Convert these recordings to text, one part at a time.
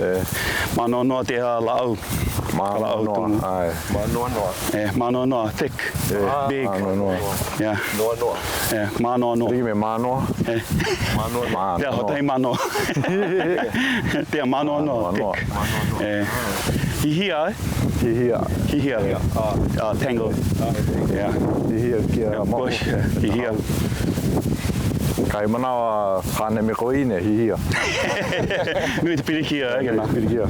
E. Mānoanoa te lāʻau. Mānoanoa, ʻae. Mānoanoa. E, mānoanoa, thick, E, big. Mānoanoa. Yeah. Noanoa. E, mānoanoa. Like me mānoa. E. Mānoa. Mānoa. Tea, hotahi mānoa. Tea, mānoanoa, thick. Mānoanoa. E. Hihia, e? Hihia. Hihia. Ah, tangle. Yeah. Hihia kia maho. Bush. Hihia. Kai manawa kāne me ko ine, hihia. Nui te pirikia, e kena. Pirikia.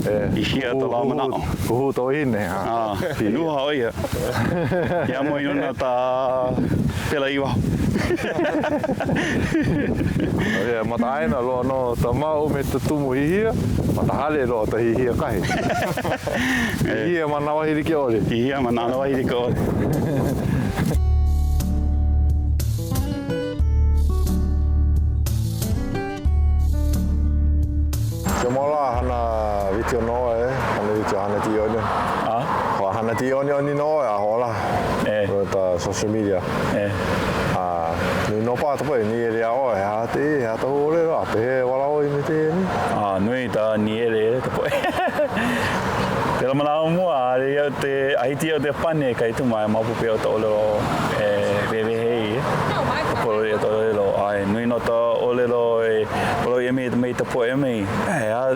E. Hihia ta la manao. Huhu tō ine. Ah, nuha o ia. Ia mo inuna ta pela i waho. Ia, ma ta aina loa no ta mau me ta tumu hihia, ma ta hale loa ta hihia kahi. Hihia ma na wahi like ole. Hihia ma na wahi like ole. Kia mau la hana video no e, hana video hana ti one. A? Hoa hana ti one oni no e a hola. E. No ta social media. E. A, nui no pā tapo e ni ere a oe, he aha te he aha tahu ole a pehe wala oi me te ni. A, nui ta ni ere ere tapo e. Te la mana o mua, a re au te, ahiti au te pane kai tu mai mapope au ta olero e wewehe i e. Tapo e ta olero, ai, nui no ta olero e polo i me me tapo e me. E a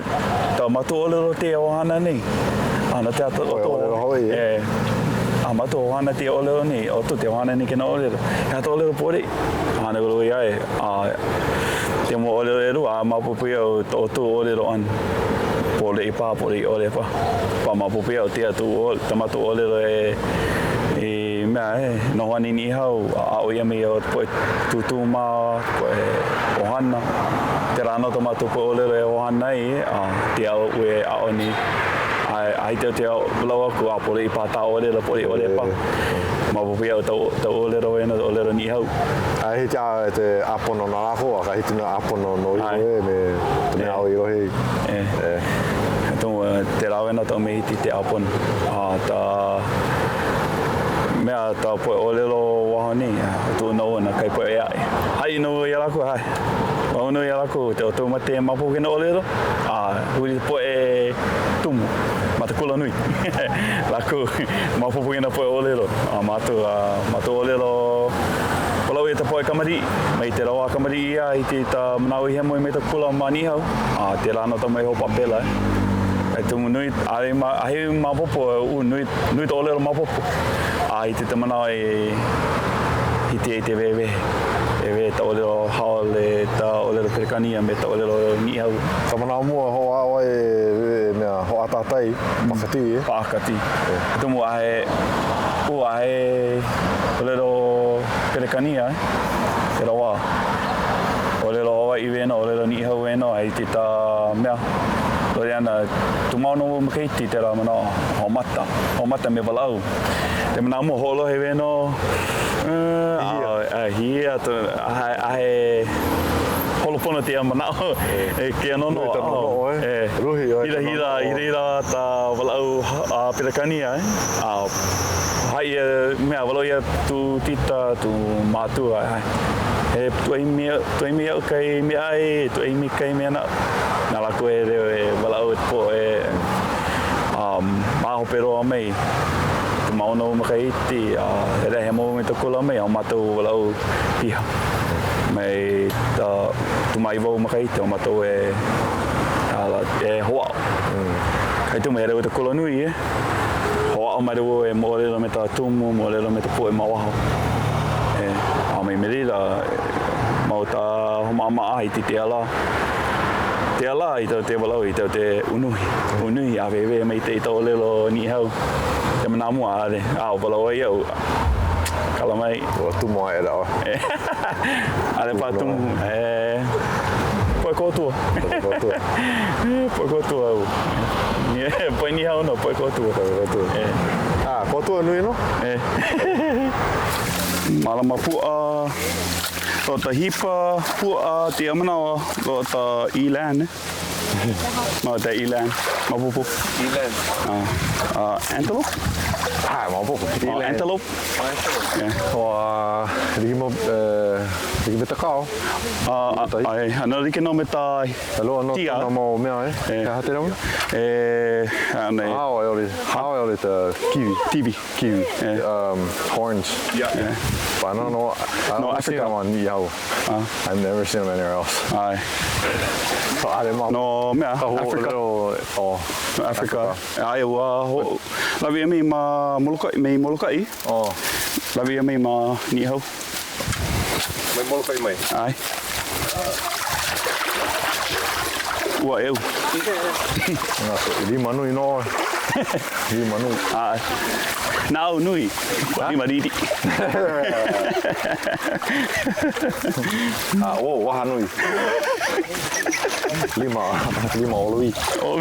ta matu olero te ohana nei. Ana te ata o to. Olero hoi e. E. A matu ohana te olero nei, o to te ohana nei kena olero. E ata olero pore. Hana uro i ai, a te mo olero e rua, a mapopo ia o o tu olero an. Pore i pā, pore i ore pa. Pa mapopo ia o te atu o, ta matu olero e i mea e, noho ani ni hau, a o ia me ia o te poe tūtū mā, poe ohana. Te rā no ta matu poe olero e ohana i, a te au ue a oni. Ai, ai te o te au, lau aku, a pore i pā tā olero, pore i ore pa. Maopopo iau tau, tau olero e no olero Niihau. A hiti a e te apono na lako, a ka hiti na apono no iho e me te mea o i rohe i. E. E. Tō, te rāwena tau me hiti te apono. A ta mea ta poe olelo waho nei, a tō na ona kai poe e ai. Hai no ia lako, hai. Maono ia lako, te o tō mate maopopo ke na olelo, a huri te poe tumu. Ma te kula nui. Lako, maopopo kena poe olelo. A matou, a matou olelo, walau ia ta poe kamali'i, mai te rawa kamali'i ia i te ta manao i hemo i me ta kula ma Niihau, a te la no ta mai hopa pela. E tumu nui, a i ma, a he maopopo, u nui, nui ta olelo maopopo. A i te te manao i, i te, i te wehewehe. E wehe ta olelo haole, ta olelo Perekania me ta olelo Niihau. Ka manao mua hoʻāʻo ai e mea hoʻātātai pakati e. Pakati. E tumu ahe, u ahe olelo Perekania e, te rawa. Olelo Hawaiʻi wena, olelo Niʻihau wena, ai te ta mea. Lore ana, tumao no Makaiti te ra manao, hoʻomata, hoʻomata me walaʻau. Te manao mua hoʻolohe wena, uh, a, hia, ahe, ahe, Holo pono te ia manaʻo e ke anono. Nui ta nonoʻo e. Ruhi oe ta Hirahira, hirahira ta walaʻau a Perekania e. A hai ia mea walaʻau ia tu tita tu mātua hai. He tuaimi tuaimi au kai mea ai, tuaimi kai mea na. Na lākou e reo e walaʻau e te po e um, mahope roa mai. Tu maono makaiti, a he rehe mo me ta kula mai, a mātou walaʻau piha. Mei ta tumaiwau makaite o matou e ala e hoao. Kai tumu he reo te kula nui e. Hoao mai reo e moolelo me ta tumu, moolelo me ta poe ma waho. E, a mei merira, mau ta homaama ai ti te ala. Te ala i tau te walau i tau te unuhi. Unuhi a wewe mei te i ta olelo Niihau. Te manamua are, a o walau ai au. Kala mai. Ua tumu ae la oe. Ale pa tumu. E, poe kōtua. Poe kōtua. Poe kōtua au. Poe Niihau no, poe kōtua. Poe kōtua. E. Ah, kōtua nui no? E. Malama pu'a, lo ta hipa, pu'a, te manawa, lo ta ilan. Ma te eland. Maopopo. Eland. Antelope? Ah, maopopo. Oh, antelope. Yeah. Ua like mo, like me ta kao. Ai, ana like no me ta E loa no tia. tona mau mea e. E. He aha tera mea? E, ana e. Hao e ore, hao e ore ta kiwi. Tivi. Kiwi. E. Horns. Yeah. Yeah. But I don't know, I No, only seen Africa. them on Niihau. I've never seen them anywhere else. Ai. So, are ma. No mea, Ka ho Africa. leo, oh. No Africa. Ai, ua ho, lawe ia mei ma Molokai, mei Molokai. Oh. Lawe ia mei ma Niihau. Mai Molokai mai. Ai. Ua eu. Nā, so, i lima nui no. Lima nui. Ai. Nā au nui. Kua lima riri. Ah, oh, waha nui. Lima, lima olowi. Oh.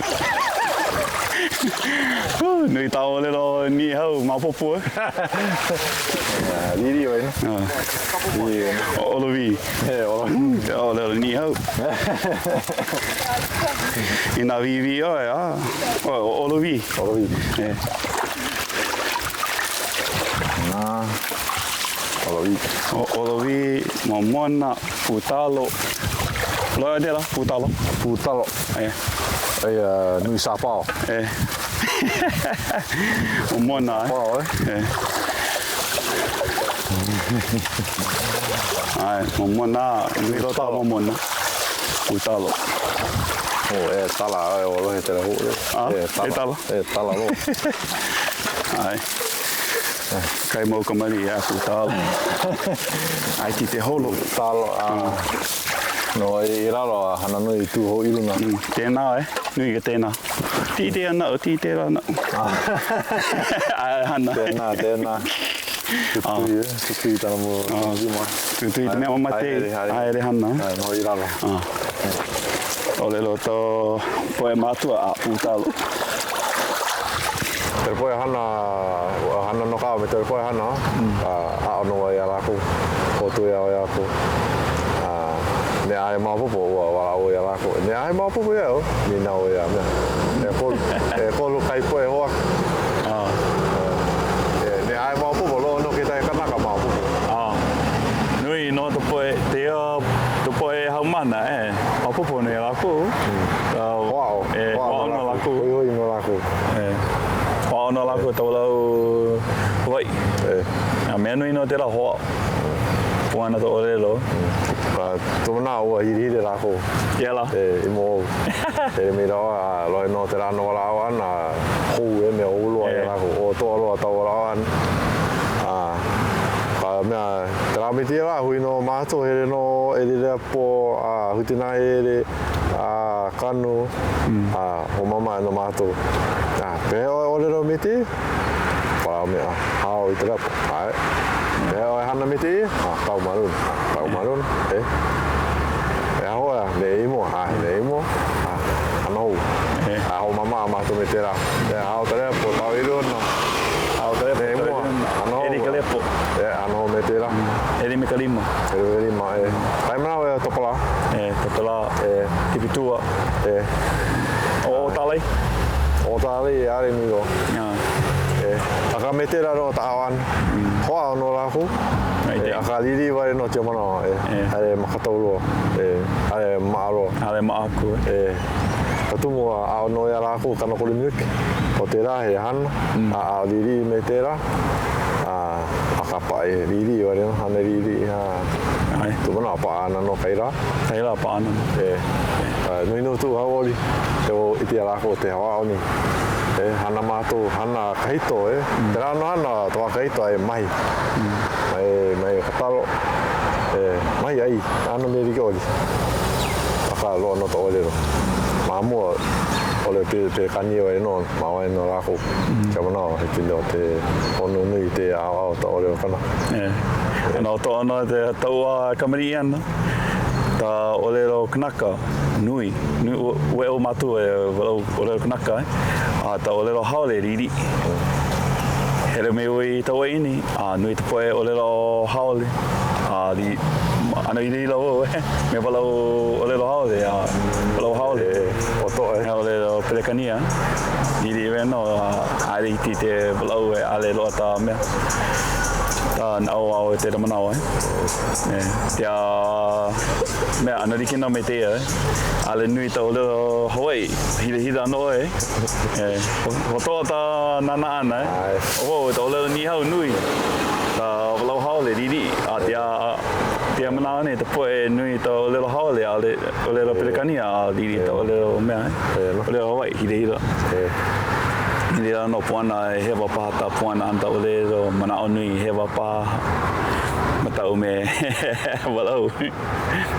Nui tā ōlelo Niihau, maopopo e. Ah, riri oi no. Riri oi no. Olowi. E, olowi. Te ōlelo Niihau. I nā wīwī ʻoe, a, o, olowi. Olowi. E. Nā, olowi. O, olowi, momona, pūtalo. Loa te la, pūtalo. Pūtalo. E. Eia, nui sāpao. E. Momona, e. Pao, e. E. Ai, momona, nui rota momona. Pūtalo. Oh, e tala, e o lohe te rahu. Ah, E tala. e tala. E tala lo. Ai. Kai mau ka mali a pūtalo. Ai ti te holo. Talo, a. No, i, i raro a hana nui tū ho iruna. Tēnā e, nui ka tēnā. Tī te ana o, tī te rana. Ai, hana. Tēnā, tēnā. Tutui, e, tutui tana mo, tana rima. Tutui te mea mama te, Haere, haere. haere hana. Ai, no i raro. Ōlelo tō poe mātua a pūtalo. Te poe hana, hana no kao me te poe hana, a ao no ai a lākou, o tui ao ia aku. A, me ahe maopopo ua wala o ia lākou. Me ahe maopopo ia o, ni nau ia mea. E kolu, e kolu kai poe hoa. E, me ahe maopopo, loa no ke tai kanaka maopopo. Nui no te poe, te ia, te poe haumana, e, maopopo nei lākou. Hoao, E, hoao no lākou. Hoi hoi no lākou. E, hoao no lākou tau lau Hawaii. E. A mea nui no tērā hoao. Puana to ōlelo. Ka tō mana ua hiri hiri lākou. Ia la. E, i mō au. E me rawa, a lohe no te rā no wala au ana, hou e mea hou loa ia E. lākou. O toa loa tau wala au ana. A, ka mea, te rā me tia rā, hui no mātou, here no e rere po, a, hutina ere, a, kanu, a, o mama e no mātou. A, pehea oe ōlelo me te? Wala au mea, hao i te repo. Ae. Pehea oe hana me te? A, tau maruna. A, tau maruna, e. E aho ea, me imo, a, me imo, a, ana hou. E. A, ho mama a mātou me te rā. E, hao te repo, tau i runa. Hao te repo, Me tau i imo, runa. ana hou. E rika lepo. E, ana hou me te rā. E rime ka lima. E rime ka lima, e. Kai mana oe topala. E, topala. E. Tipitua. E. O, o tālei. O tālei, e are nui o. Ia. E, aka me tērā no ta awan. Hoa no lākou. Ai E, te. aka riri ware no te manawa, e. E. Are makatau loa, e, are maaloa. Are maaku, e. E, ka tumu a ao no ia lākou ka nokoli music. O tērā he hana, a ao riri me tērā. A, aka pa e riri ware no, hana riri, a. Ai. Tu manawa pa ana no kai rā. Kai rā pa ana. E, a, nui no tū hauori, te o iti a lākou te hawa oni. E, hana mātou, hana kahito, e. Te rā no hana, toa kahito ai mahi. Mai, mai katalo, e, mahi ai, ana me rike ori. Aka loa no ta ōlelo. Mā mua, ole pe, pe kani o e no, mā wai no lākou. Kia manawa, he pili o te ono nui te ao ao ta ōlelo kana. E. Ana o tō ana te taua kamari ana. Ta ōlelo kanaka, nui. Nui, ue o mātou e walau ōlelo kanaka, e. A ta ōlelo haole riri. Here me ui taua ini, a nui te poe ōlelo haole. A li, ana i reira o, e. Me walau ōlelo haole, a walau haole. E, o Pelekania. Lili we no a ʻaʻole hiki te walaʻau e ʻaʻole loa ta mea. Ta naʻauao e tela manawa e. E tia mea ʻano like no me teia e. ʻAʻole nui ta ʻōlelo Hawaiʻi. Hilahila no ʻoe e. Hoʻotoa ta nānā ʻana e. ʻO ta ʻōlelo Niʻihau nui. Ta walaʻau haole lili a tia tia manawa nei ta poʻe nui ta ʻōlelo haole ʻaʻole ʻōlelo Pelekania a lili ta ʻōlelo mea e. ʻōlelo Hawaiʻi hilahila. Hilahila no puana e hewa paha ta puana ʻana ta ʻōlelo manaʻo nui hewa paha ma taʻu me walaʻau.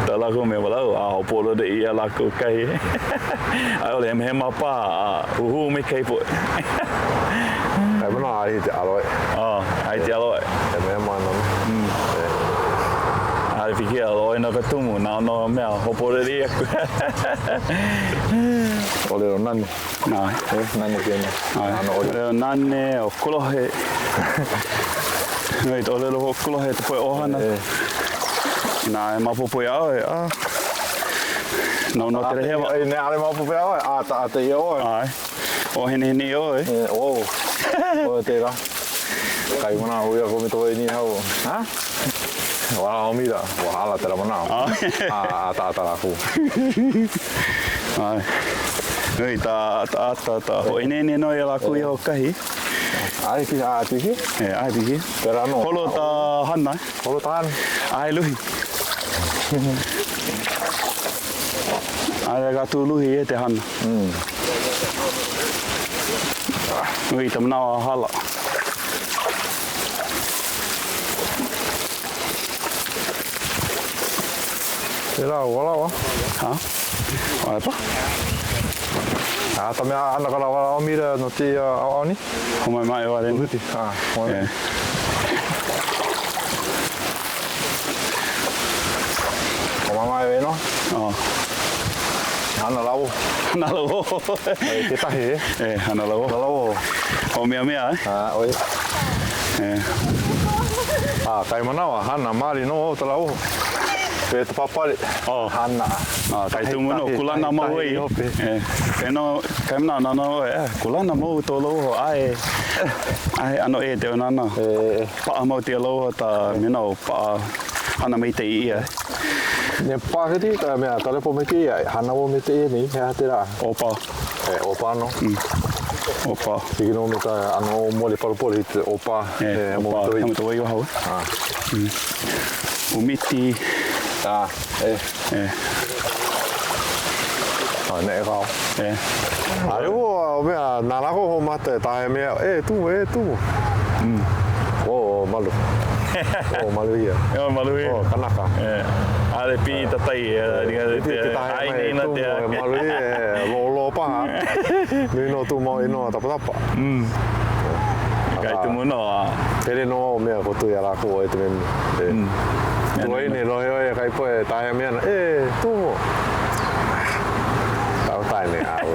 Ta lākou me walaʻau a hoʻopōloli ʻia lākou kahi a i ʻole hemahema paha a huhū me kahi poʻe. He manaʻo ai te alo e. Oh, ai te alo e. Hemahema ana no. ʻAʻole pilikia, lohe no ka tumu, na no mea, hoʻopōloli aku. ʻŌlelo nane. ʻAe. E, nane kēnā. ʻAe. ʻŌlelo nane, o kolohe. Wait, ʻōlelo hoʻokolohe ta poʻe ʻohana. Inā e maopopo iā ʻoe, a no no te hewa. Inā ʻaʻole maopopo iā ʻoe, a ta ate iā ʻoe. ʻAe. Hoʻohenehene iā ʻoe. E, oh. ʻO tērā. Kai manaʻo ʻo ia ko me to e Niʻihau. Ha? Ua mira, ua hala tērā manaʻo. A, a ta ata lākou. ʻAe. Nui ta ata ata ta hoʻohenehene nō iā lākou iho kahi. ʻAe ki a tiki. E, ʻae tiki. Pera no. Holo ta hana. Holo ta hana. ʻAe luhi. ʻAe ka tū luhi e te hana. Mm. Nui ta manawa hala. Tērā ua lawa. Ha? ʻAe pa? A ta mea ana ka lawa o mira no te ao ni. Ho mai mai wale. Uhuti. Ha. E. O mama e no. Oh. Hana lawo. Hana lawo. E te tahi e. E, hana lawo. Hana lawo. O mea mea e. Ha, oi. E. A, kai manawa, hana mali no o ta lawo. Pe te papale. Oh. Hana. A, kai tumu no, kulana mau e. E. Kai no, kai mana nana o e, kulana mau tō lauoho, ae, ae ano e te o nana. E. Paʻa mau te lauoho ta mena o paʻa hana mai te i ia. Ne pāketi, ka mea, ka lepo me te ia, hana o me te ia nei, he aha te rā? Opa. E, opa no. Mm. Opa. Hiki no me ka ano o mole palopoli te opa. E, e opa, mo he mo te wai o hau. Ah. Mm. Umiti. Ah, e. E. Ah, ne e kao. E. A leo o mea, nā lākou ho mata e tae mea, e, tumu, e, tumu. Mm. O, o, malu. O, malu ia. O, malu ia. O, kanaka. E. ʻAʻole pī tatai e, E, te tae mai, tumu, e malu ia, e, lōlō paha. Nui no tu mau inoa tapatapa. Mm. Kai tumu no a. Hele no o mea ko tui a lākou e te memu. E. Mm. Tua ine lohe oe kai poe tae mea na, e, tumu. Tau tae me au.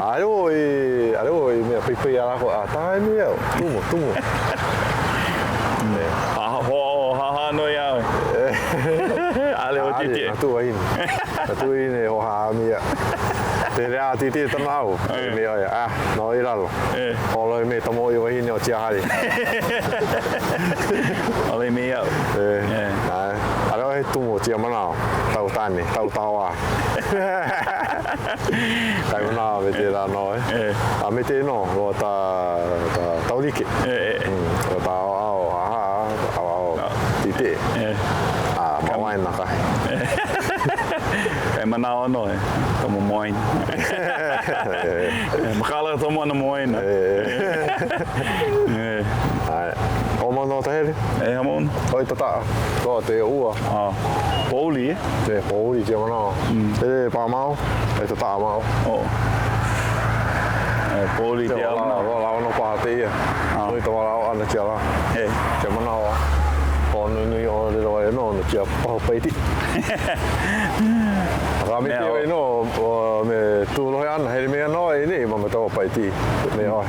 Ale o i, ale o i mea pei a lākou, a tae me au, tumu, tumu. E. Ha ho ha ha no ia. Ale o titi. Na tua ine. Na tua ine o ha mea. Te rea titi tana au. E mea ia, ah, no i lalo. E. Holo i me tamo i wahine o tia hari. Ale me au. E. E. Ai. Ale o he tumu o tia manao. Tau tane, tau taoa. Kai manao me te rā no e. E. A me te no, o ta, ta taurike. E, e. Mm, o ta ao ao, aha, ao ao, tite. E. A, mawaina kahi. Kai manao no e. Tomo moina. E, makala tomo ana moina. E. E. Ai. O mano tahere? E hamon. Oi tata. Loa te ua. Ah. Pōuli e. Te pōuli tia manao. Te pā mao, e tata mao. Oh. E pōuli Te tia wala, manao. wala ono paha te ia. Ah. Nui te wala o ana tia la. E. Tia manao. O nui nui o rero ai no, no tia paho peiti. Rā me te oi no, o, me tūrohe ana, here mea no e nei, ma me tawa paiti. Me oe.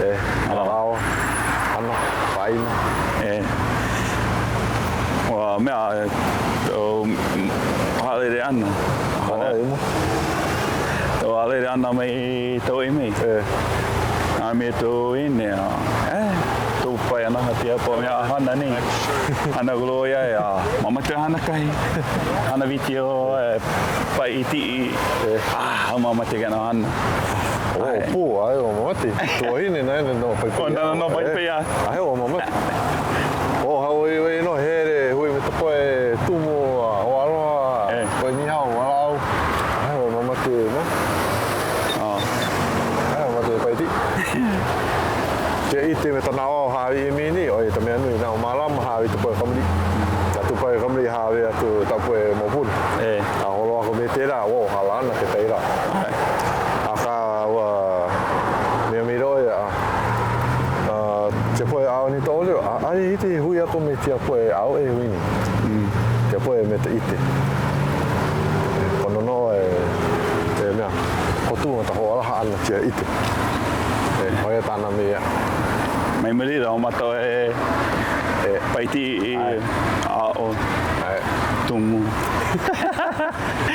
E, ah. ana, whaina. E. Ua mea, o, halere ana. Oi, mo. O hana mai tau e mei. E. A me tou ine a e tou pai ana ha tia po mea hana nei. Hana glo ia e a mama te hana kahi. Hana video e pai i tii. E. Ah, mama te kana hana. O pu ai o mamati. Tuahine na ene no pai O, nana no pai pai a. Ai o mamati. O hau i wei no here hui me te poe tumu a o aroha. E. Koe nihau walau. Ai o mamati no. Oh. Ai o mamati pai ti. Te ite me tana o hawi e mini o e ta mea nui na o malama hawi te poe kamuri. Na tu poe kamuri hawi atu ta poe mopuna. E. A holo ako me tērā, o hala ana te teira. Ai. A ka ua mea miro e a a tia poe ao ni tō leo, a ai ite hui ako me tia poe ao e hui ni. Tia poe me te ite. Kono no e e mea, ko tū ta hoalaha ana tia ite. E, hoia tāna me ia. Mai muri rā o mātou e E. pai ti i a o Ai. tumu.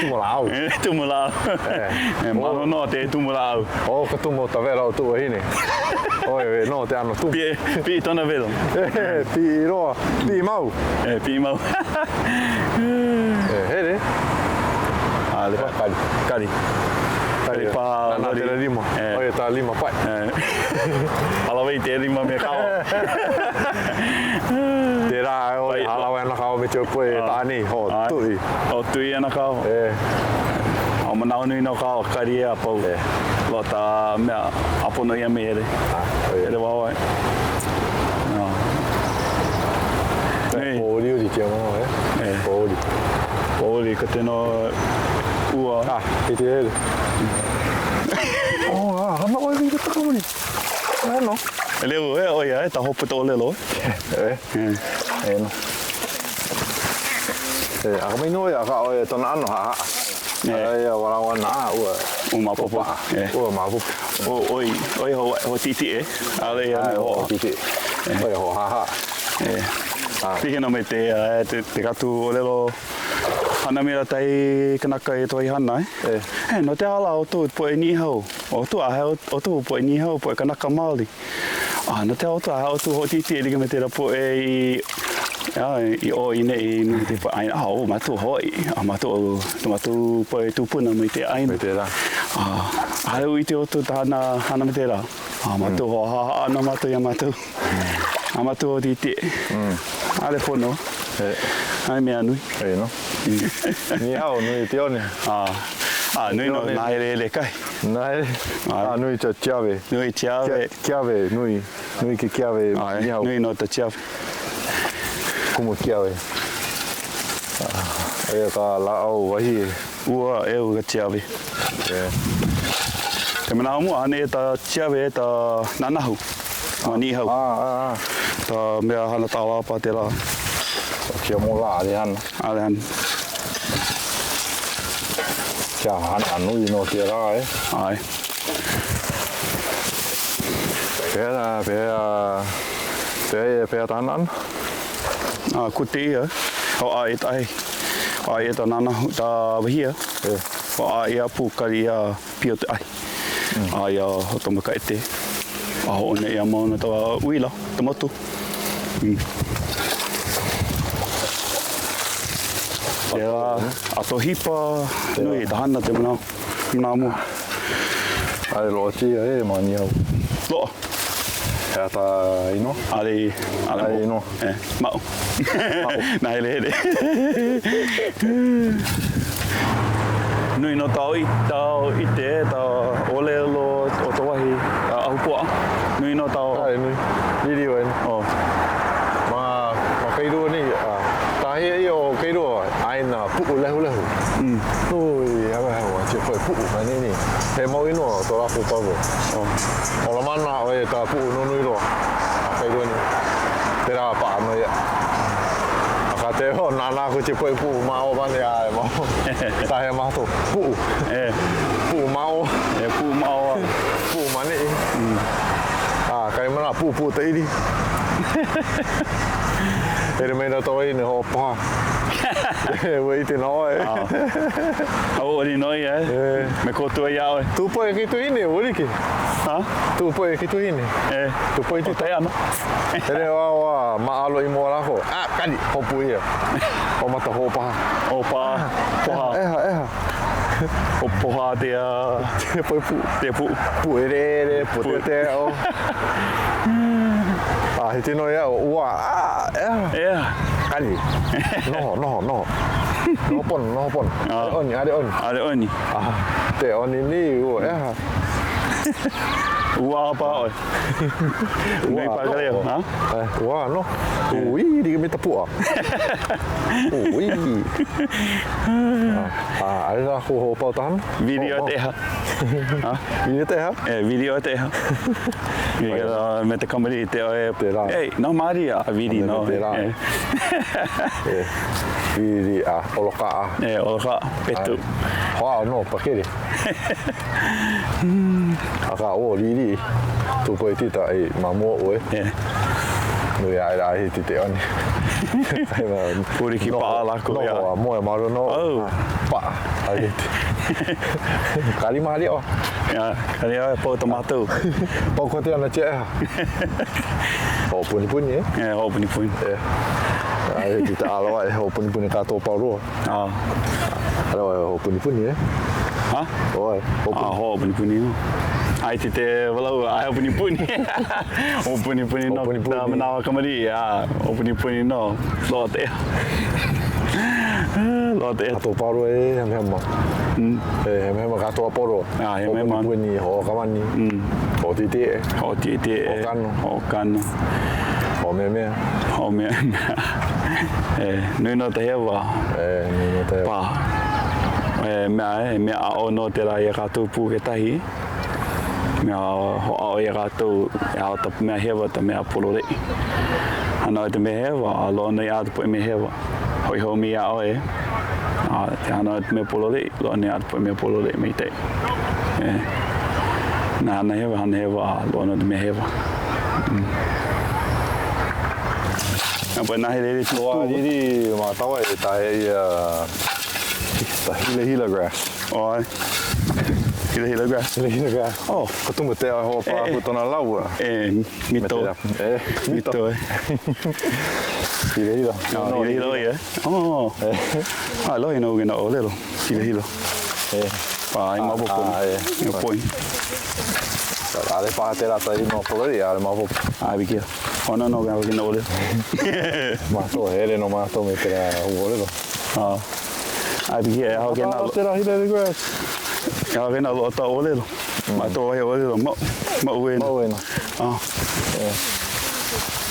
Tumu lau. Tumu lau. E. E mano noa te tumu lau. O ka tumu o ta vera o tuahine. Oi, e no te ano tumu. Pi, pi tona velo. E, pi i roa, pi mau. E, pi mau. E, here. A, le pa. Kari. Kari. Kari. pa Nana lori. te lima. E. Oi, tā lima pai. E. Ala wei te rima me kao. Te rā, oi, Pai- hala wai ana kao me te koe tāni, ho, Ai. tui. O tui ana kao. E, O manao nui no kao kari e a pau. E. Lo tā mea apono ia me here. oi, Here wawai. No. Nui. pōri uri kia mano, e. E. Pōri. Pōri ka tino ua. Ah, i te here. Oh, ah, hana oi ki te takamuri. E no. E leo e oia e ta hopu tō lelo. E, E. e no. E, aka mai noi, aka oi tona ano, ha, ha. E. Ai, a wala wana, a, ua. O mapopo. E. Ua mapopo. O oi oi ho ho titi e. Ale ia Ai, me ho, ho. titi. Oi, ho, ha, ha. E. Ah. Pike no me te e te te katu o lelo hana mera tai kanaka e toi hana e. E. E no te ala o tō po e nihau. O tō ahe o o tō po e nihau po e kanaka Māori. Ah, no te ao tō ahe o tō ho titi e rika me te rapo e i a, i o i nei i te po aina. Ah, o mātou hoi. A mātou, tō mātou po e tūpuna mai te aina. Me te rā. Ah, ahe ui te o tō tāna hana me te rā. Ah, mātou hoa ha ha ana mātou ia mātou. A mātou o titi. Ale pono. E, Ai mea nui. e no. Ni hao, nui te one. Ah, ah, nui no nā here ele kai. Nā e. Ai. Ah, nui te tiave. Nui tiave. Kiave, nui. Nui ke kiave, Ai, ni hao. nui no ta tiave. Kumu kiave. Ah, e ka la au wahi e. Ua e u ka tiave. E. Te mana mua ane e ta tiave e ta nanahu. Ma ni hau. Ah, ah, ah. Ta mea hana tā wāpa te rā. Kia mo la ale hana. Ale han. Kia hana nui no te rā e. Ai. Pea, pea, pea, pea tāna ana. Ah, ko te ia. O a e tai. A e ta nanahu, ta wahia. E. O a ia pū kari ia pio te ai. A ia o tomaka e te. A ho one ia mauna ta uila, ta motu. Mm. Te rā, a tō hipa, nui, ta hana te mana, mana mua. Ai loa tia e ma ni hau. Loa. Hea tā inoa? Ale, ale Ai mo. inoa. E, mau. Nā hele hele. Nui no tau i, tau i te, tau olelo o tō wahi, a ahupua'a. Nui no tau... Ai nui. Riri wai. Oh, Ma, ma kairua ni, ah, tāhia ia o kairua, aina pu'u lehu lehu. Mm. Nui, hawa hawa, tia koe pu'u, mai nei ni. He mau inoa o tō rākou pavo. oh. O la mana o e tā pu'u nonui roa, a kairua ni. Te rā pa'a no ia. A ka te ho, nā nā ko tia koe pu'u mao mane a e mao. Tāhia mātou, pu'u, E, pu'u mao, e pū maoa. pu'u mane i. Ah, kai mana pu'u pu'u te iri. Hele mai na ta wahine hoʻopaha. Ua ite na oe. Hauʻoli nō ia, e. Me kō tua iā ʻoe. Tu poe ke tuhine, ua like. Ha? Tu poe ke tuhine. E. Tu poe O tai ana. Hele wa wa maʻalo i mua lākou. Ah, kali, hopu ia. O mata hoʻopaha. O pā, poha. Eha, eha. O poha te a... Te poe pu. Te pu. Pu ere ere, pu te te o. A he tino ia, ua, ah, eha. Eha. Kali. Noho, noho, noho. Noho pono, noho pono. Ah. Ale oni, ale oni. Ale oni. Ah, te oni ni, ua, eha. Ua pa ʻoe. Nui pa ka leo, ha? Eh, ua no. Ui, like me ta puʻa. Ui. Ah, ale la ko ho pau tahan. Video te ha. Ha? Video te ha? E, video te ha. Me te kamari te oe. Te rā. Ei, no Maria, a vidi no. Te rā. E, vidi a oloka'a. E, oloka'a, petu. Hoa no, pakere. Akā, o, riri, tū koe tita e ma mua oe. E. Nui ae la he te te one. Puri ki pa'a lako ia. Noho a moe maru no. Oh. Pa'a. Ai he te. Ka rima hari o. Ia, ka rima e pau ta mātou. Pau ko te ana tia eha. Ho'opunipuni e. E, ho'opunipuni. E. Ai he te aloa e ho'opunipuni ka tō pau roa. Ah. Aloa e ho'opunipuni e. Ha? Oe, ho'opunipuni. Ah, ho'opunipuni. Ai te te walau, ai ho'opunipuni. Ho'opunipuni no. Ho'opunipuni. Ta manawa kamari, ah, ho'opunipuni no. Loa te ea. Loa te ea. Ka tō pau roa e hemahema. E hemahema ka tō pau roa. Ah, hemahema. Ho'opunipuni, ho'okamani. Ho'otietie e. Ho'otietie e. Ho'okano. Ho'okano. Ho'omeamea. Ho'omeamea. E, nui no te hewa. E, nui no te hewa. Pa. E mea e, mea ʻaʻo no te rā ia kātou pū kekahi. Mea hoʻāʻo ia kātou e ao ta mea hewa ta mea pololei. Hana ʻoe te mea hewa, a loa nei a te poʻe mea hewa. Hoʻi hou mai iā ʻoe, a te hana ʻoe te mea pololei, loa nei a te poʻe mea pololei maitaʻi. E, nā hana hewa, hana hewa, a loa no te mea hewa. Mm. Nā poʻe nahele tū. Toa riri ma tawa e tae ia ta hila hila grass. Oi. Hila hila grass. Hila hila grass. Oh. Ko tumu te aho pa E, e. tona laua. E, mito. E, Mito e. Hila hila. Oh, hila hila ia. Oh. Ai lohi no na ʻōlelo. Hila hila. E. Pa, ai maopopo. Ah, e. No poi. Ale pa te rata i no polori, ale maopopo. Ai bikia. Oh, no, no, no, no ʻōlelo. Mātou, hele no mātou me te rā ʻōlelo. Ah. Ai bikia, e hao ke nā Ah, te rā hila hila grass. E hao ke nā loa ta ʻōlelo. Ma tō wahi ʻōlelo, mau, mau ena. Mau ena. Ah.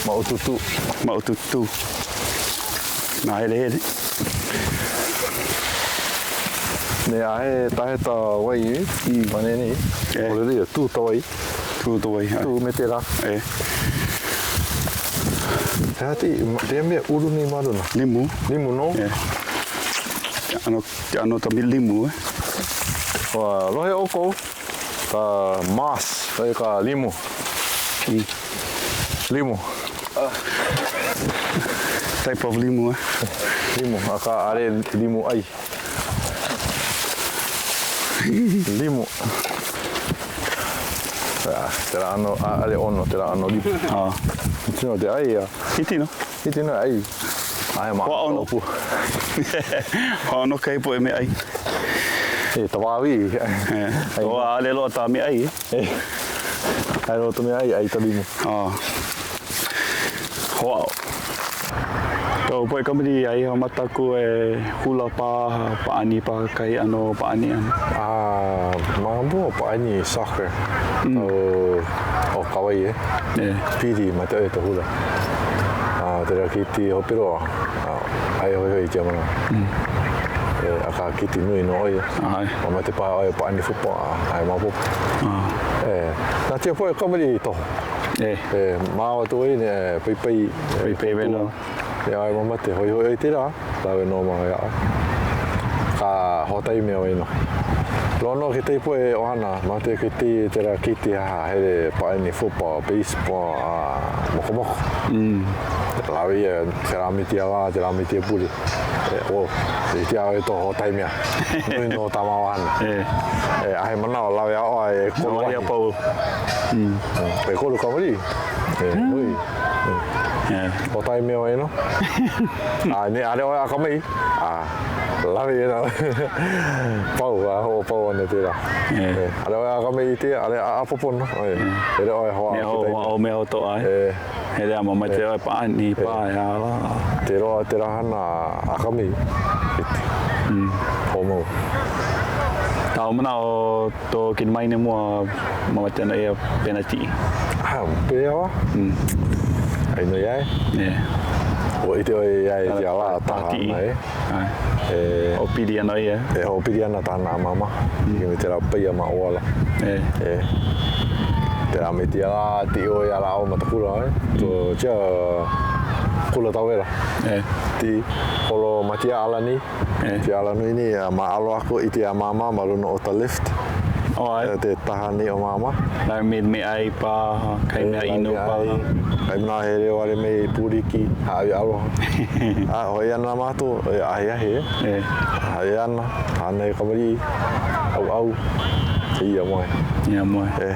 Mau tutu. Mau tutu. Nā hele hele. Me a he tahe ta wai i, mm. manene i. E. Ore ria, tū ta wai. Tū ta wai. Tū me te rā. E. He aha te, te mea uru nei maruna? Limu. Limu no? E. Te ano, te ano ta mi limu e. Ua lohe ʻoukou ka moss, e ka limu. Mm. Limu. Type of limu e. Limu, akā ʻaʻole limu ʻai. Limu. Ah, te rā ano, ʻaʻole ʻono te rā ano limu. Ah. Hiti no te ʻai ia. Hiti no. Hiti no ʻai. Aia ma. Hoʻāono. Hoʻāono kahi poʻe meaʻai. E, ta wāwi. E, o ʻaʻole loa ta meaʻai e. E, ʻaʻole loa ta meaʻai, ʻai ta limu. Ah. Hoʻāʻo. Kou poʻe kamaliʻi ai ha mataku e hula paha, pāʻani paha kahi ʻano pāʻani ʻana. Ah, ma mua pāʻani soccer. Mm. O, o Kauai e. E. Pili ma te oe ta hula. Ah, te rea kiti hoperoa. Ah, ai hoi hoi tia mana. Mm. E, akā kiti nui no oia. Ai. Ma ma te pā oe pāʻani football, ah, ai maopopo. Ah. E, nā tia poʻe kamaliʻi toho. E. E, māua tu wahine, e, paipai. Paipai wena. E ai ma mate, hoihoi ai te rā, lawe no ma ia. Ka hotai mea wena. Loa no ke tei poe ohana, ma te ke tei te rā ki te haha, hele pāʻani football, baseball, a mokomoko. Mm. Lawe ia te rā me tia lā, te rā me tia pule. E, o, e tia au e tō hōtai mea. Nui nō tā māua hana. E. E, a he manawa lawe a oa e kolu wahi. a pau. Mm. E kolu kamali'i. E, nui. E. Hōtai mea wai no. A, ne, ale oe a ka mai. A, lawe ia na. Pau, a hoʻopau ana tērā. E. E, ale oe a ka mai i te, ale a apopo no. E, e le oe hoa. Mea ho, hoa o mea ho to'a e. E. He rea ma mai te oe paani, pā e a la. Te roa te rahana a kami i te homau. Tā o mana o tō kini maine mua ma mai te ana ia pena tii. Ah, pēhea wa? Ai noi ai? E. Ua ite oe ia e te ala taha ana e. Ai. E. O piri ana ia. E hoopiri ana tāna a mama. I me te rā paia ma oala. E. E. Te rā me tia rā, ti oe a rā o matakura e. To tia kula tawera. E. Ti holo ma tia ala ni. E. Tia ala nui ni ma alo aku i tia mama ma luna o ta lift. O ai. Te taha ni o mama. Lai me me ai pā, kai mea inu pā. Kai mea he reo are me pūriki, haawi aloha. A, hoi ana mātou, e ahiahi e. E. Hoi ana, hānai kamali'i, au au, e ia moe. Ia moe. E,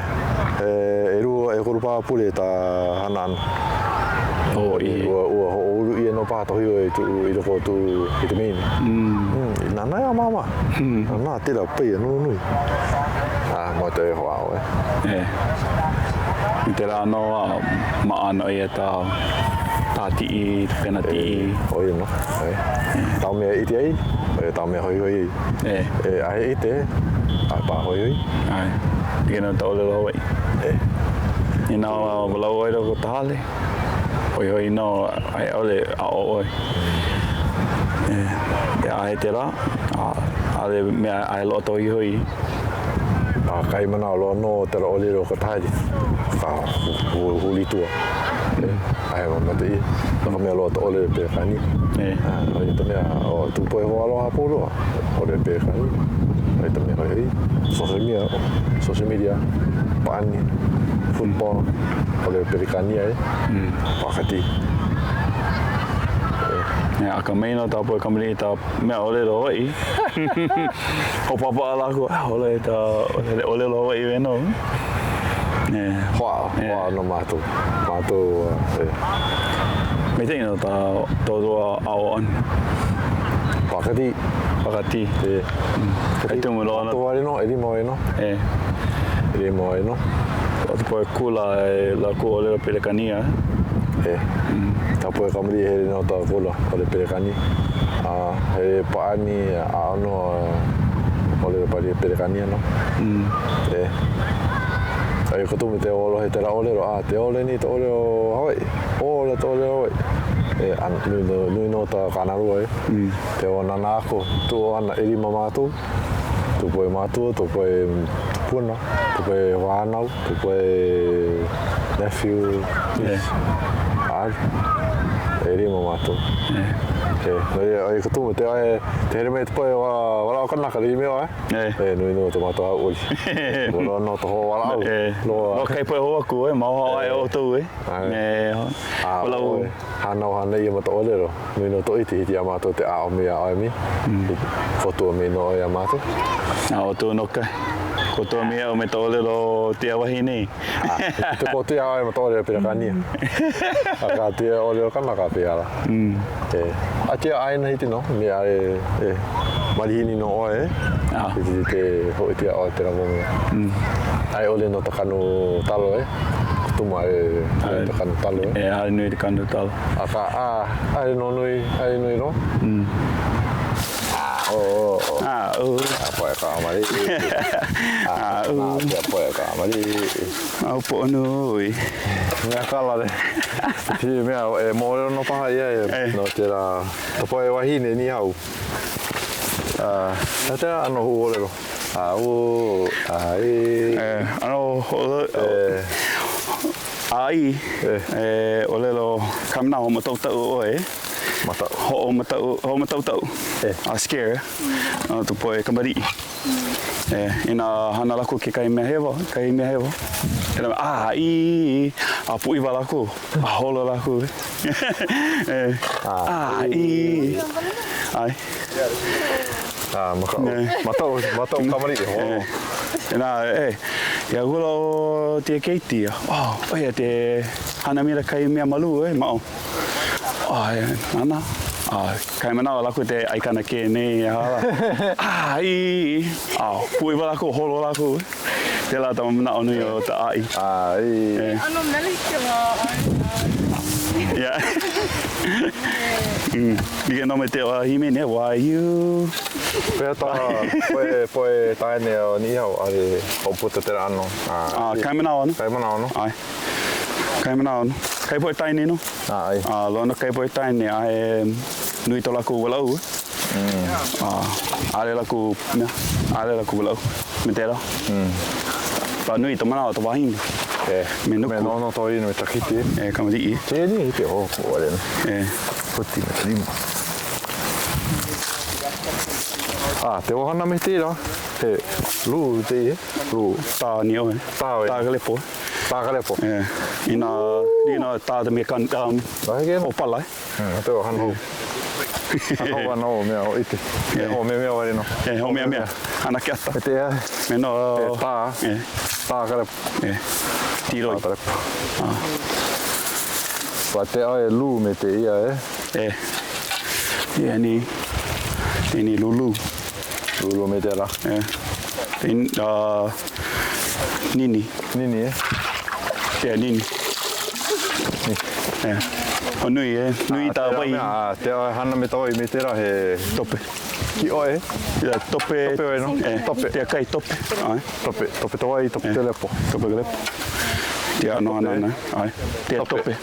e, e rua, e kuru pā pule tā hana ana. O i. Ua, ua hoʻoulu ʻia nō paha tohi oe i tuʻu, i loko o tuʻu vitamini. Mm. Mm, i nānā iā māmā. Mm. Nā, tēlā paia nunui. A, moe te hoa oe. E. I te rā anō a maʻa ana ia tā, tā tiʻi, pena tiʻi. E, ʻo ia nō, e. Tā mea iti ai, e tā mea hoihoi ai. E. E, a he ite, a pā hoihoi. Ai. I kena ta ʻōlelo Hawaiʻi. E. Inā walau ʻoe loko ta hale, hoihoi nō, ai ʻaʻole aʻo ʻoe. E, e a he te rā, a ʻaʻole mea a he loa ta hoihoi. A kai manaʻo loa nō te ra ʻōlelo o ka tahaere, ka hulitua. A he mamate ia, no ka mea loa ta ʻōlelo Pelekānia. E. ʻO ia ta mea, ʻo Tupoi Hoaloha Pōloa, ʻōlelo Pelekānia. ʻO ia ta mea hoihoi, social media, social media, pāʻani, football, ʻōlelo Pelekānia e, pākati. E, a ka mei no tā poe kamaliʻi tā mea ʻōlelo Hawaiʻi. Hoʻopaʻapaʻa lākou, ʻaʻole tā ʻōlelo Hawaiʻi wē nō. E. Hoa, hoa no mātou. Mātou, e. Maitaʻi nō tā tō lua aʻo ʻana. Pākati. Pākati. E. Kai tumu loa ana. Mātou wale nō, ʻelima wale nō. E. ʻElima wale nō. O te poe kula e lākou ʻōlelo Pelekania. E. Ka poe kamaliʻi hele no ta kula o le Pelekani. A he paʻani a ono ʻōlelo pali Pelekania no. E. A i ka tumu te olohe te la ʻōlelo, a te ole ni ta ʻōlelo Hawaiʻi. Ola ta ʻōlelo Hawaiʻi. E, a nui no, nui no ta kānalua e. Te o nana ako, tu o ana ʻelima mātou. Tu poe mātua, tu poe tupuna, tu poe whānau, tu poe nephew, niece. Yeah. E rima mātou. Yeah. E, no ia, ai ka tumu, te ae, te here mei te poe wa, wala o kanaka, le ime oe. E. E, nui no te mātou hau ori. Wala no te hoa wala au. E. Loa. No kai poe hoa ku, e, maoha ai o tou, e. Ai. E, A, wala o. Hānau hānai ia ma ta ʻōlelo. Nui nō toʻi te hiki iā mātou te ʻaʻo me iā ʻoe mi. I kotua me nō ʻoe iā mātou. A ʻo tō noka, kotua me iaʻu me ta ʻōlelo tia wahi nei. A, te kotua iā ʻoe ma ta ʻōlelo Pelekānia. Akā tia ʻōlelo kanaka pēia lā. E, a tia ʻāina hiki nō, me a e, e, malihini nō ʻoe e. A. Hiki te hoʻi tia ʻoe te rā mea. A i ʻole no ta kanu talo e. Kutumu a e nui ta kanu talo e. E, a nui te kanu talo. Akā, a, ae nō nui, ae nui nō. A, o, o, o. A, u. A poe ka amali. A, u. A, pia poe ka amali. A u poʻo nui. Mea kala le. Ti mea e mōlelo no paha ia e no tērā ta poe wahine ni hau. A, a tērā ano hu ōlelo. A, u, a, e. E, ano ho, E. A i, e, ʻōlelo ka manaʻo hoʻomātaʻutaʻu ʻoe. Mataʻu. Hoʻomataʻu, hoʻomataʻutaʻu. E. A scare no ka poʻe kamaliʻi. E, inā hana lākou kekahi mea hewa, kahi mea hewa, e lā, a, i, a pūʻiwa lākou, a holo lākou. E, a, i, ʻae. A, makaʻu, mataʻu, mataʻu kamaliʻi, holo. E, nā, e, ia hula o te keiti, oh, ʻo ia te hana mila kai mea malū, e, maʻo. A, e, nana. A, kai manawa lākou te ʻaikana ke nei a hala. A, i, a, pūʻiwa lākou, holo lākou. Pēlā ta manaʻo nui o ta ʻaʻi. A, i. E. ʻAno mele kēlā, ʻae, ʻae. Yeah. Mm. Like nō me te o hīmeni, why you? Pehea tā poʻe, poʻe tāne o Niʻihau, ʻaʻole hoʻoputa tēlā ʻano. A, kai manawa no? Kai manawa no? ʻAe. Kai manawa no. Kai poʻe taine no. ʻAe. A loa no kai poʻe taine a he nui to lākou walaʻau. A ʻaʻole lākou mea, ʻaʻole lākou walaʻau me tēlā. Pa nui ta manawa ta wahine. E. Me nuku. Me nono to inu me takiti. E kamaliʻi. Tēnei te hōkō wale no. E. Poti me te lima. A, te ohana me tērā, he lū te ihe, lū. Tā ni oe. Tā oe. Tā ka lepo. Tā ka lepo. E, inā, inā tā te mea kan, um, o pala e. Mm, te o hana hou. Hana hou ana o mea o ite. E ho mea mea wale no. E ho mea mea. Hana ke ata. Me te ea. Me no. E tā. E. Tā ka lepo. E. Tīroi. Tā ka lepo. Ah. Pa te ai e lū me te ia e. E. Ia ni, ni lulu. Lulu me te ra. E. In, uh, nini. Nini e? Tea nini. E. O nui e, nui tā wai. A, te ai hana me tawai me tērā he... Tope. Ki oe? Ia, tope. Tope oe no? E. Tope. Tea kai tope. Ai. Tope. Tope tawai, tope te lepo. Tope ka lepo. Tea ano ana ana. Ai. Tea tope.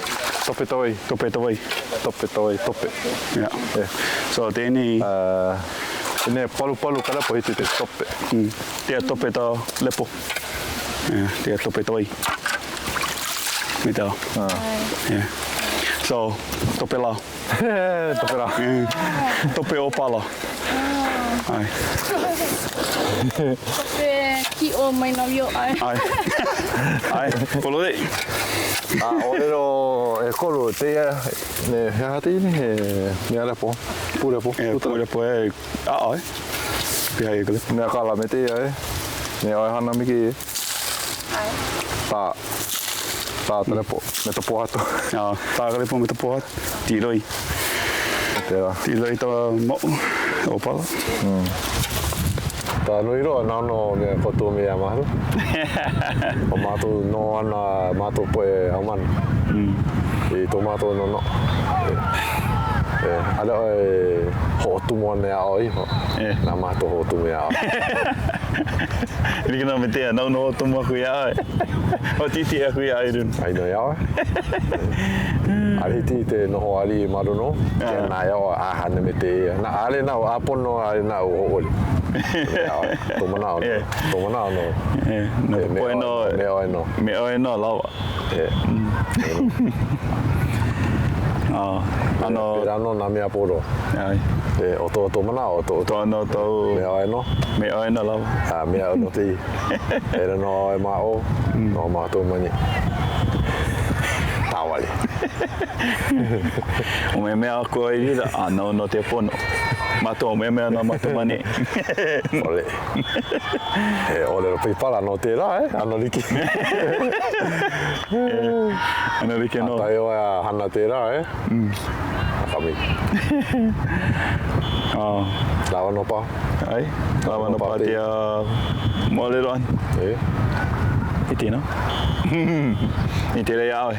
Tope tawai. Tope tawai. Tope tawai, tope. Ia. E. So tēnei... Uh, ne palupalu ka lepo hiti te tope. Mm. Tea tope tā lepo. Yeah, tea tope toi. Me te ao. Ah. Yeah. So, tope la. tope la. Mm. Tope o pala. Ai. Tope ki o mai nā wio ai. Ai. Ai. Pololei. A, ʻōlelo ʻekolu, tēia, ne, he aha te ini, he mea lepo, pūlepo. E, pūlepo e, aʻa e. Piha i ka lepo. Mea kala me tēia e. Me oe hana me kēia. Ai. Tā. Tā ta lepo. Me ta pōhatu. Jā, tā ka lepo me ta pōhatu. Tīroi. Tērā. Tīroi ta moʻu, ʻōpala. Mm. Tā nui roa nā no mea koto me a mahalo. O mātou no ana mātou poe haumana. Mm. I tō mātou nono. E, ʻaʻole ʻoe e hoʻotumu ana iā ʻoe iho. E. Na mātou hoʻotumu iā ʻoe. Like nō me tēia, nāu nō hoʻotumu aku iā ʻoe. Hoʻotiʻetiʻe aku iā ʻoe i luna. Ai nō iā ʻoe. ʻAʻole hiki i te noho aliʻi ma luna o. Ke nā iā ʻoe, a hana me tēia. Na, ʻaʻole naʻu ʻāpono, ʻaʻole naʻu hōʻole. Iā ʻoe, tō manaʻo nō. Tō manaʻo nō. E, no ka Me poʻe ʻoe nō. Me ʻoe nō. Me ʻoe nō lawa. E. ʻAno. Pēlā nō nā mea polo. ʻAe. E, ʻo tō, tō manaʻo, tō. Tō nō tōu. Me ʻoe nō. Me ʻoe nō lawa. A me aʻu nō te i. E ra nō ʻoe ma ʻō, no mātou mani. Tāwale. O me mea aku ai lila, a nau no te pono. Mātou o me mea no mātou mani. ʻOle. He ʻōlelo peipala nō tērā, e? ʻAno like. ʻAno like nō. A tae ʻoe a hana tērā, e? A kami. Lawa nō paha. ʻAe, lawa nō paha tēia moʻolelo ʻana. E. I tēnā. I tērā iā ʻoe.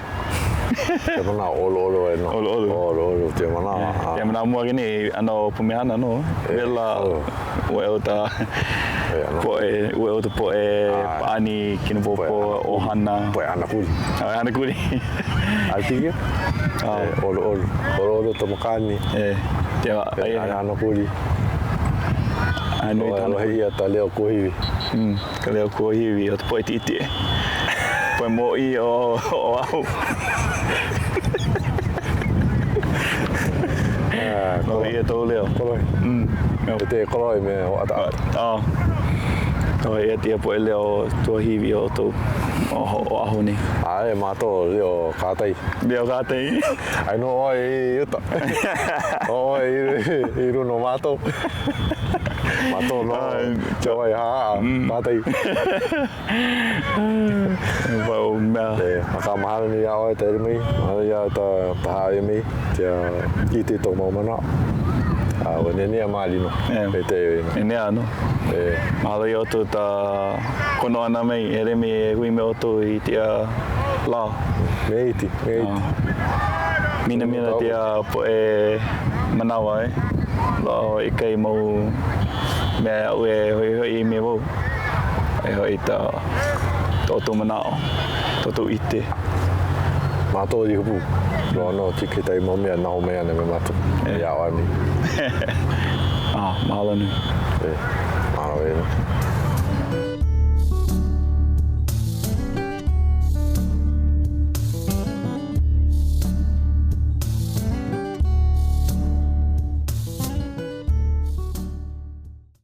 Te manaʻo ʻoluʻolu e no. ʻOluʻolu. ʻOluʻolu te manawa. Ia manaʻo mua ke nei, ʻano pumehana nō. Wela, ua eo ta poʻe, ua eo ta poʻe pāʻani kinipōpō, ʻohana. Poʻe hana kuli. Poʻe hana kuli. Ai pili? E, ʻoluʻolu. ʻOluʻolu ta makani. E, te wa, ai. E, hana kuli. Ai nui ta hana kuli. Lohe ʻia ta leo kuahiwi. Mm, ka leo kuahiwi o ta poʻe tiʻetiʻe. Poʻe mōʻī o Oʻahu. No ia tou leo. Kolohe. E te kolohe me hoʻataʻata. Oh. No ia tia poʻe leo tuahiwi o tou Oʻahu nei. ʻAe, mātou leo kātai. Leo kātai. Ai nō ʻoe i uta. O ʻoe i luna o mātou. Mātou nō te wai hāʻaʻa, kātai. Wau mea. E, akā mahalo nui iā ʻoe ta hele mai, mahalo iā ta, ta hāʻawi mai, tia ʻite i tou mau manaʻo. A ua nenea malino e te E nea no. E. Mahalo iā ʻoutou ta kono ʻana mai, e hele mai e hui me ʻoutou i tēia lā. Me iti, me iti. Minamina tēia poʻe manawa e. Loaʻa hoʻi kahi mau mea aʻu e hoihoi ai me wau. E hoʻi ta ʻoutou manaʻo, ta ʻoutou ʻike. Mātou i hopu, loa nō ke kekahi mau mea naho mai ana me mātou iā ʻoe nei. Ah, mahalo nui. E, mahalo e.